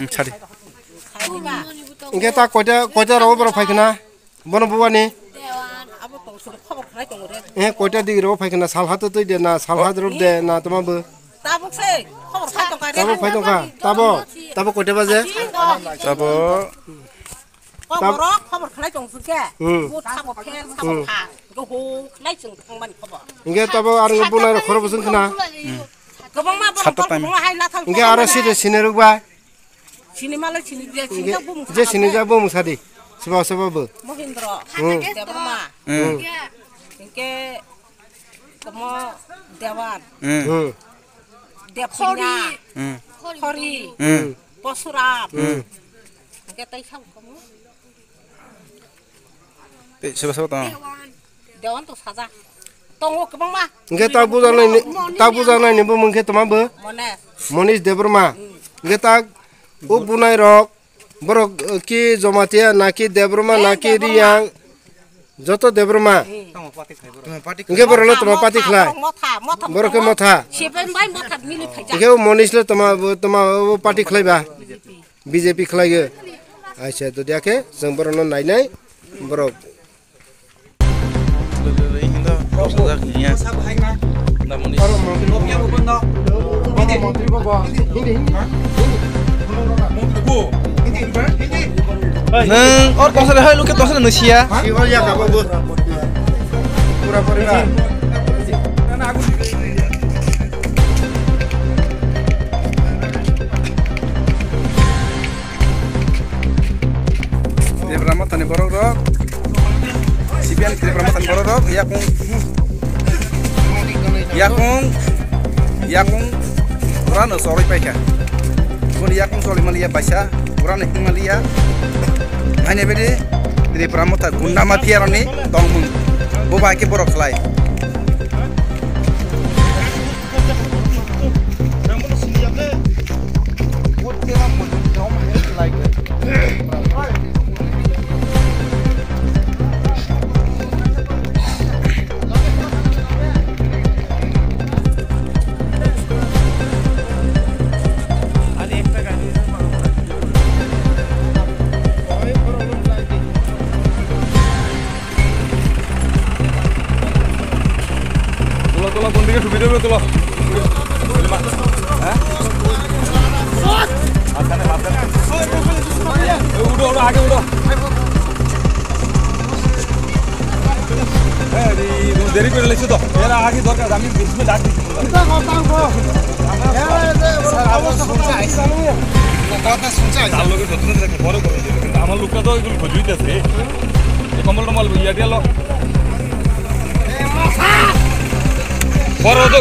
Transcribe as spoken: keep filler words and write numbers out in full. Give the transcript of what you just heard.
Sadi. Hingke ta koita, koita rogo borok phai khna? Bono bubani? Abo tong song khobor khlai tongo re. Eh, koita digi rogo phai khna? Salha to twi de na, salha rok de na, toma bo? Tabuk se khobor khlai tongkha re. Tabuk phai tongkha? Tabo, tabo koita baje? Tabo. Koborok khobor khlai tong sukhe. Hmm. Bo sabo phe, sabo pha. Go ho khlai chwng thangmani khobor. Hingke tabo ar bunai rok khoro bosong khna? Kwbangma borok hai lathang. Hingke aro side sini rok bai? Sini malai sini je, sini je bumung je sini je bumung sadi. Seba seba bo. Mohindra. Hmm. Debbarma. Hmm. Hingke Tamo Dewan. Hmm. Hmm. Dephunya. Hmm. Khori. Hmm. Posuram. Hmm. Hingke tai sabo komo. Tei soba soba tongo. Dewan to saja. Tongo kwbangma. Hingke ta bujanai ni, ta bujanai ni bo mungkhe toma bo? Mones. Monish Debbarma. Hmm. Hingke ta o bunai rok Borok, eh, ki Jomatia, naki Debbarma, eh, naki Debbarma. Riyang, joto Debbarma. Hmm. Hingke borok no toma party khlai. Motha, motha, borok khe motha. Seven bai motha mili phaijak. Hingke o Monish le toma, toma, o party khlai ba? B J P. B J P khlai ge. Aisa, dodiya khe, chwng borok no nainai, borok. Nang or tongsa hai luke tongsa nang sia. Pura pura. Debra Motha ni borok rok, C P M Debra Motha ni borok rok, yakung, yakung, yakung, pura no chorwi paikha. Boni yakung chorwi maliya baisa, pura no hing maliya. Haini bedi Debra Motha gunda mafia rokni tongmung, bo bai khe borok khlai. Tulo, tulo, কোন দিকে সুবিধা হবে, তুলো। হ্যাঁ? মাঝখানে, মাঝখানে। এই, উঠো, উঠো, আগে উঠো। এই, এই, দেরি করে লেছো তো। এরা আগে দরকার, আমি বিশ মিনিট আগে দিচ্ছি। স্যার, আমরা শুনতে আইছি। কথা শুনতে আইছি। তার লগে যতদিন থাকে, পরে করে দিবে। কিন্তু আমার লোকটা তো ওইগুলো খোঁজ হইতেছে। এই কম্বল টম্বল ইয়া দিয়ে লো। বড় তো।